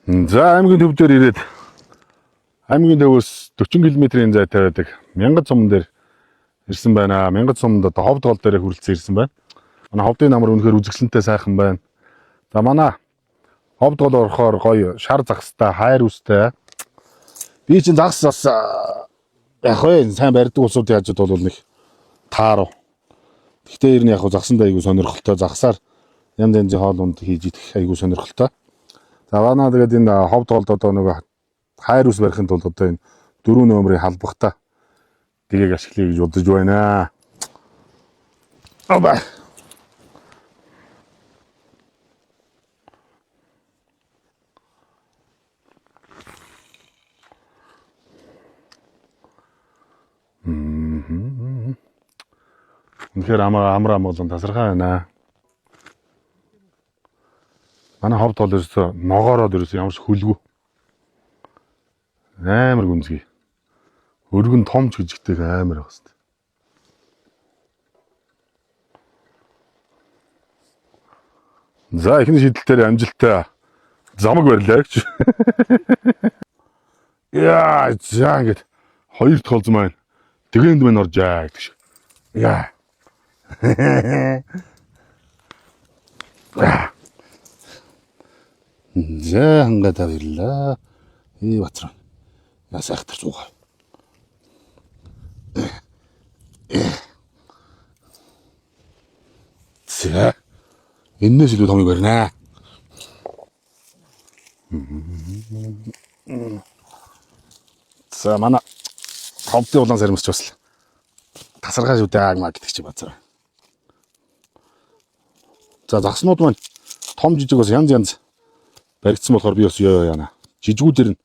За, аймгийн төв дээр ирээд аймгийн төвөөс 40 км-ийн зайтай байдаг Мянгат сум дээр ирсэн байна. Мянгат сумд одоо ховд гол дээр хүрэлцэн ирсэн байна. Манай ховдын намар үнэхээр үзэсгэлэнтэй сайхан байна. За, манай ховд гол орохоор гоё шар загастай, хайр үстэй. Би чинь загас бас яг вэ сайн барьдаг улсуудын хажууд бол нэг таарав. Гэхдээ ер нь яг хөө загсанд айгүй сонирхолтой. Загсаар янз янзын хоол унд хийж идэх айгүй сонирхолтой. За, манай тэгээд энэ ховд голд одоо нөгөө хайр ус барихын тулд одоо энэ дөрөв нөмрийн халбагтай дэгийг ашиглая гэж бодож байна. Оба. Үнэхээр амар амар амгалан тасархай байна. Манай ховд гол ерөөсөө ногоороод ерөөсөө ямар ч хөлгүй. Амар гүнзгий. Өргөн том ч жижигтэй амар байх хэвээр. За, эхний шийдэл дээр амжилттай замаг барьлаа гэж. Яа, за, ингээд хоёр дахь холз маань тэгээнд мань оржаа гэдэг шиг. Яа. За, хангаа тавирлаа. Ээ, Бацраа. Яа, сайхтар суугаа. За. Эннээс илүү томыг барина. За, манай ховдын улаан сармисч бас л тасархай шүү дээ маа гэдэг чи, Бацраа. За, загснууд маань том жижиг бас янз янз баригдсан болохоор би бас ёо яана. Жижигүүдэр нь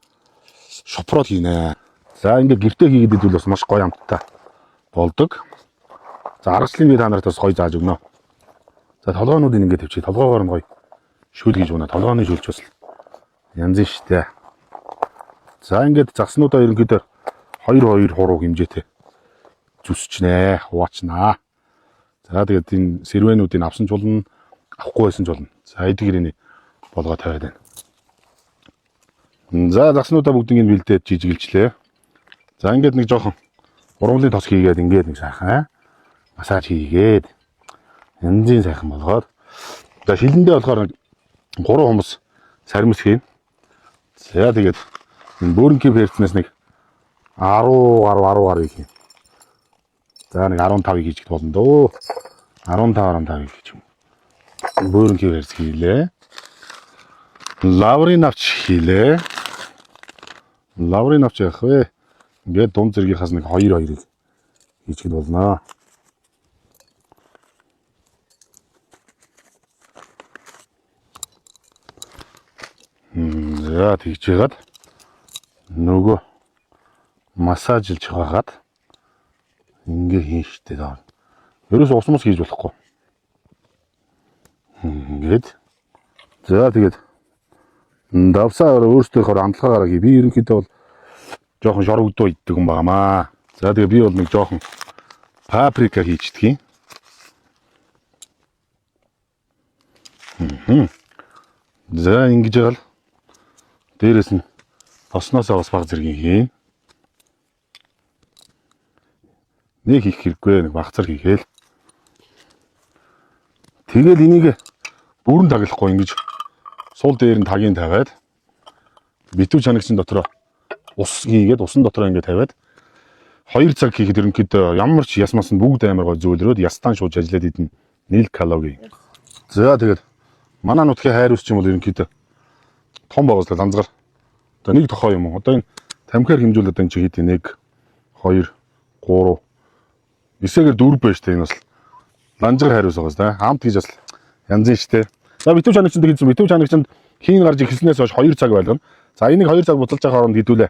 шопроол хийнэ. За, ингээд гэртээ хийгээд идвэл бас маш гоё амттай болдог. За, аргачлалын би та нарт бас гоё зааж өгнө. За, толгоонуудыг ингээд тавьчих. Толгоогоор нь гоё шүл хийж өгнө. Толгооны шүлж бас янз нь штэ. За, ингээд загснуудаа ерөнхийдөө 2 2 хуруу хэмжээтэй зүсчнэ, хуваачнаа. За, тэгээд энэ сэрвэнүүдийг авсан ч болно, авахгүй байсан ч болно. За, эдгээрийн болгоо тавиад байна. За, загснуудаа бүгднийг нь бэлдээд жижигэлжлээ. За, ингээд нэг жоохон ургамлын тос хийгээд ингээд нэг сайхан массаж хийгээд янзын сайхан болгоод, за, шилэндээ болохоор нэг 3 хумс сармис хийн. За, тэгээд энэ бөөрөнхий перцнээс нэг 10 гаруй 10 гаруй хийн. За, нэг 15-ыг хийж болно дөө. 15 15-ыг хийж юм. Бөөрөнхий перц хийлээ. Лаврын навч хийлээ. Лаврын навч яах вэ? Ингээд дунд зэргийнхаас нэг 2 2-ыг хийчихэд болно. За, тэгж яагаад нөгөө массажлж байгаад ингээ хийн штэ даа. Ерөөс ус мус хийж болохгүй. Ингээд. За, тэгээд давсаа өөрсдийнхөө амтлагаараа хий. Би ерөнхийдөө бол жоохон шорогдоо иддэг юм байгаамаа. За, тэгээ би бол нэг жоохон паприка хийчдэг юм. За, ингэж ягаал дээрэс нь тосноосоо бас баг зэргийн хийн. Нэг хийх хэрэггүй, нэг баг зэрэг хийгээл. Тэгэл энийг бүрэн таглахгүй, ингэж сул дээр нь тагийн тавиад битүү чанагчин дотроо ус хийгээд усан дотроо ингэ тавиад 2 цаг хийхэд ерөнхийдөө ямар ч ясмас нь бүгд амар гой зөөлрөөд ястан шууж ажиллаад идэн 0 калори. За, тэгээд манай нутгийн хайр ус ч юм бол ерөнхийдөө том байгаас ланзгар. Одоо нэг тохоо юм уу? Одоо энэ тамхиар хэмжүүл одоо энэ чи хэд 1 2 3 эсээгээр 4 байж тээ, энэ бас ланжгар хайр ус байгаас та. Хамт гэж бас янзын штэ. За, битүү чанагчинд хийсэн, битүү чанагчинд хийн гарч эхэлснээс хойш 2 цаг байлгана. За, энийг 2 цаг будалж байгаа хооронд хэдүүлээ.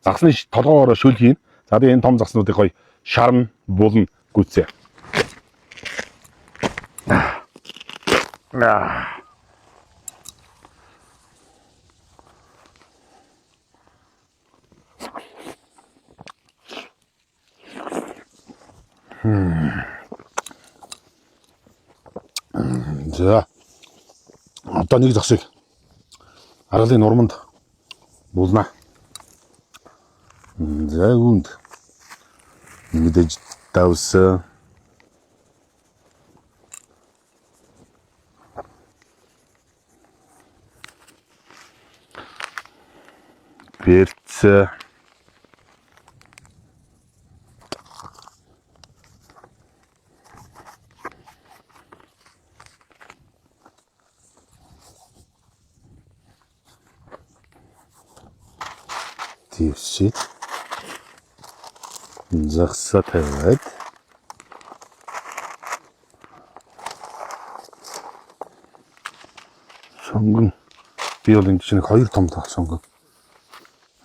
Загсны толгоогоороо шүл хийн. За, тэгээ энэ том загснуудыг гоё шарна, булна, гүцээ. За. Одоо нэг загсыг Аргалын нурманд булна. За үүнд мэдээж давс. Перц. Твшид. Загсаа тавиад. Сонгон. Би бол энэ чинь хоёр том тал сонгон.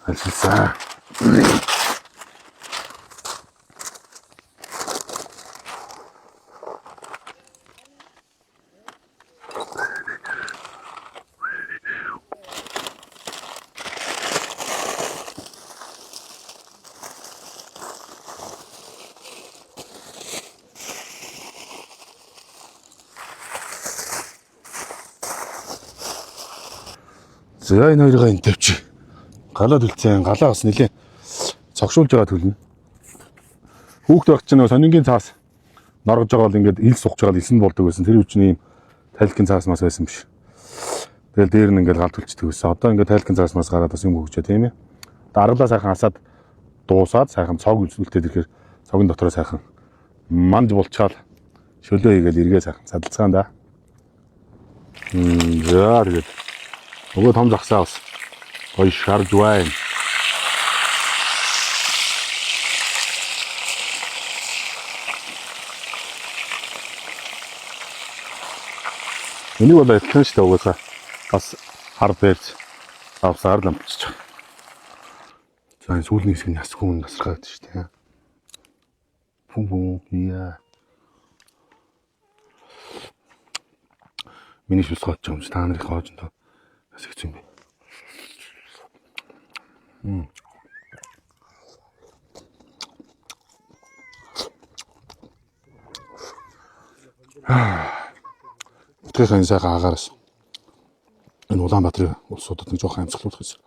Ажилласан. За энэ хоёроо энэ тавьчих. Галаа төлцөн. Галаа бас нэлээ цогшуулж байгаа төлнө. Хүүхд байх чинь нөгөө сонингийн цаас норгож байгаа бол ингээд ил сухж байгаа л элсэнд болдог байсан. Тэр үе чинь ийм тайлкын цаас мас байсан биш. Тэгэл дээр нь ингээд гал төлчдөг байсан. Одоо ингээд тайлкын цаас мас гараад бас юм хөгжөө тийм ээ. Даргалаа сайхан асаад дуусаад сайхан цог үлдээд ирэхээр цогон дотроо сайхан манд булчаал шөлөө хийгээл эргээ сайхан садалцгаан да. За тэгээд нөгөө том загсаа бас гоё шарж байна. Энийг бол адилхан шүү дээ угаасаа. Бас хар перц авсаар л амтчих. За энэ сүүлийн хэсэг нь ясгүй юм тасархаа гэдэг шүү дээ. Пүм пүм яа. Миний шүлс гоож юм чи та нарын хоожинд бас хэцүү юм бэ. Утгийнхаа энэ сайхан агаараас энэ Улаанбаатарын улсуудад нэг жоохон амьсгалуулах гэсэн.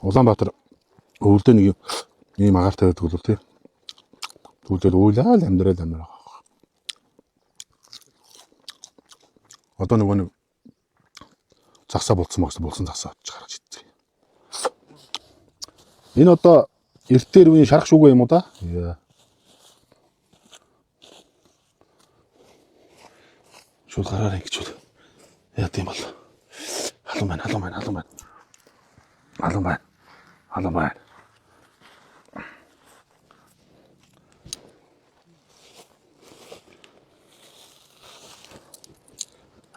Улаанбаатар өвөлдөө нэг ийм агаартай байдаг болов тий. Тэгвэл уйлаа л амьдрал амьдрал. Одоо нөгөө нэг загсаа булсан багс булсан загсаа очиж гаргаж идсэн. Энэ одоо эртээр үеийн шарах шүүгээ юм уу да? Яа. Шууд гараарай ингэж бол. Яа тийм бол. Халуун байна, халуун байна, халуун байна. Халуун байна. Халуун байна.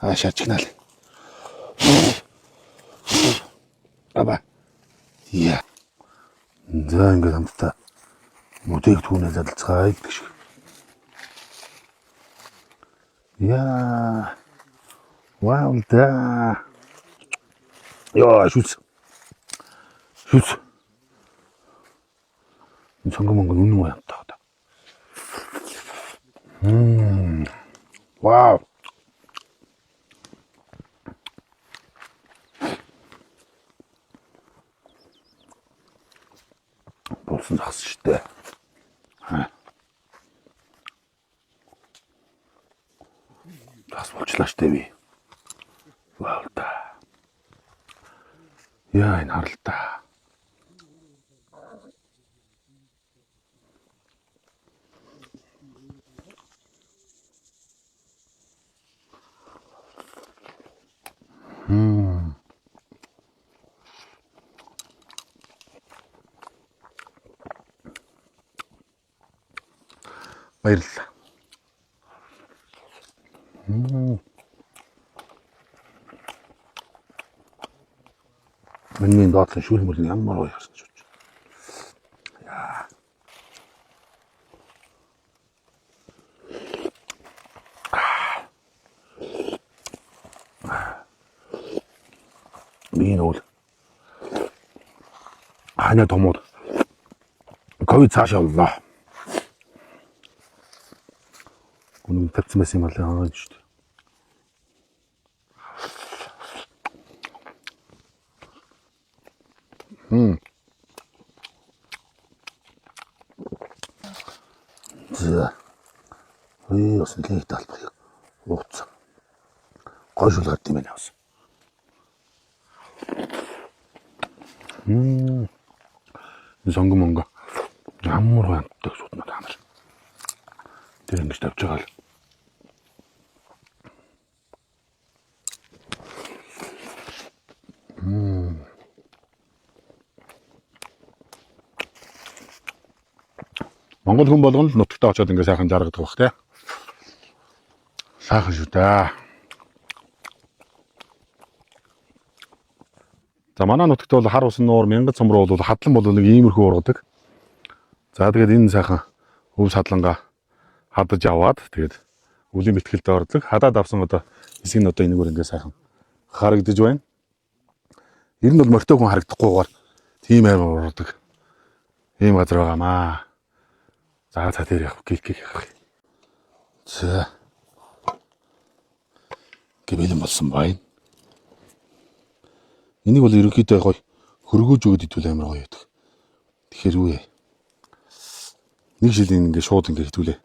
Аа шарчгнаал. Аба. Яа. За ингээд хамтдаа бүтээгдэхүүнээ задалцгаая гэдэг шиг. Яа. Вау да. Яа, шүлс. Шүлс. Энэ сонгон монгон үнэн гоё амттай одоо. Вау. Болсон загас штэ. Бас болчлаа штэ би. Вау та. Яа энэ харалтаа. Баярлалаа. Миний доотлон шүүл мөл ямар гоё харсан ч. Яа. Би энэ бол ханя томууд ковид цаашаа боллоо. Үнэн тавьсан байсан юм байна аа шүү дээ. За. Ой, бас нэлээд их талбарыг ууцсан. Гой шүл гард юм байна бас. Сонгон мөнгө. Ямар гоё амттай шууд надад амар. Тэр ингэж тавьж байгаа л. Монгол хүн болгоно л нутагтаа очиод ингээ сайхан жаргадаг бах те. Сайхан шүү дээ. За манай нутагт бол хар усан нуур, мянган цом руу бол хадлан бол нэг иймэрхүү ургадаг. За тэгээд энэ сайхан өвс хадлангаа хадаж аваад тэгээд үлийн бэлтгэлд ордог. Хадаад авсан одоо хэсэг нь одоо энэгээр ингээ сайхан харагдаж байна. Ер нь бол морьтой хүн харагдахгүйгээр тийм амар ургадаг. Ийм газар байгаамаа. За за дээр явах гих гих явах. За. Гэбэлэн болсон байна. Энийг бол ерөнхийдөө гоё хөргөөж өгöd идвэл амар гоё байдаг. Тэгэхээр юу вэ? Нэг жилийн ингээ шууд ингээ хитүүлээ.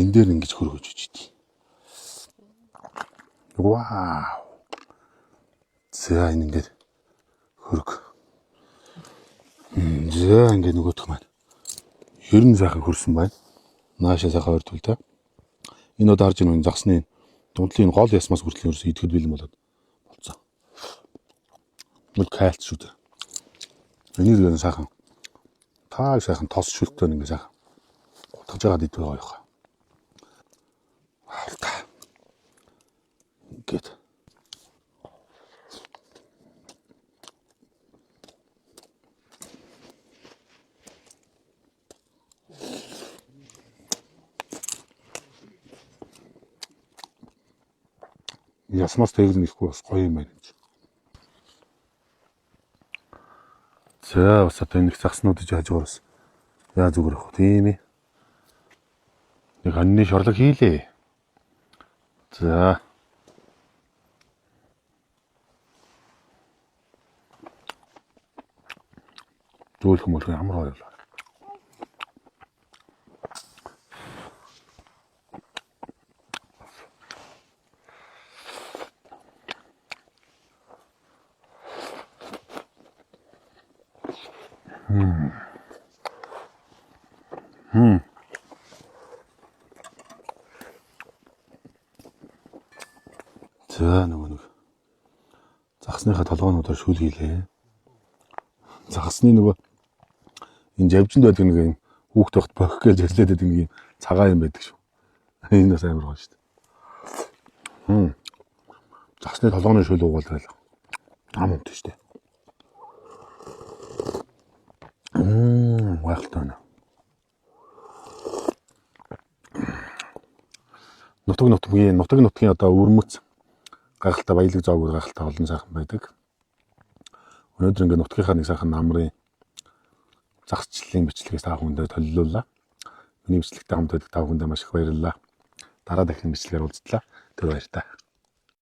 Энэ дээр ингэж хөргөөж өгч идий. Вау. За энэ ингээд хөрг. За ингээ нөгөөх маань. Ер нь сайхан хөрсөн байна. Нааша сайхан ойртвол та. Энэ одоо харж байгаа загсны дундлын гол ясмаас хүртэл ерөөсөө идэхэд бэлэн болоод болцсон. Нүл кальц шүү дээ. Энийг л сайхан тааг сайхан тос шүлтөө ингээ сайхан гутгаж байгаад идвэл гоё хаа. Аалта. Ингээд. Ясмаас тэглэн ихгүй бас гоё юм байна гэж. За бас одоо энэ их загснуудыг хажуугаар бас яа зүгээр ах тийм ээ. Нэг хоньны шорлог хийлээ. За. Зөөлхөн мөлхөн ямар гоё болоо. За нөгөө нэг загсныхаа толгоонуудаар шүл хийлээ. Загсны нөгөө энэ жавжинд байдаг нэг юм хүүхд байхад бохих гэж ажиллаад байдаг нэг юм цагаан юм байдаг шүү. Энэ бас амар гоё шүү дээ. Загсны толгооны шүл уугаал тэгэл ам өмт шүү дээ. Гайхалтай байна. Нутаг нутгийн одоо өвөрмөц гайхалтай баялаг зоог гайхалтай олон сайхан байдаг. Өнөөдөр ингээ нутгийнхаа нэг сайхан намрын загсчлалын бичлэгээс та бүхэндээ толилууллаа. Миний бичлэгтэй хамт байдаг та бүхэндээ маш их баярлалаа. Дараа дахин бичлэгээр уулзлаа. Тэр баяртай.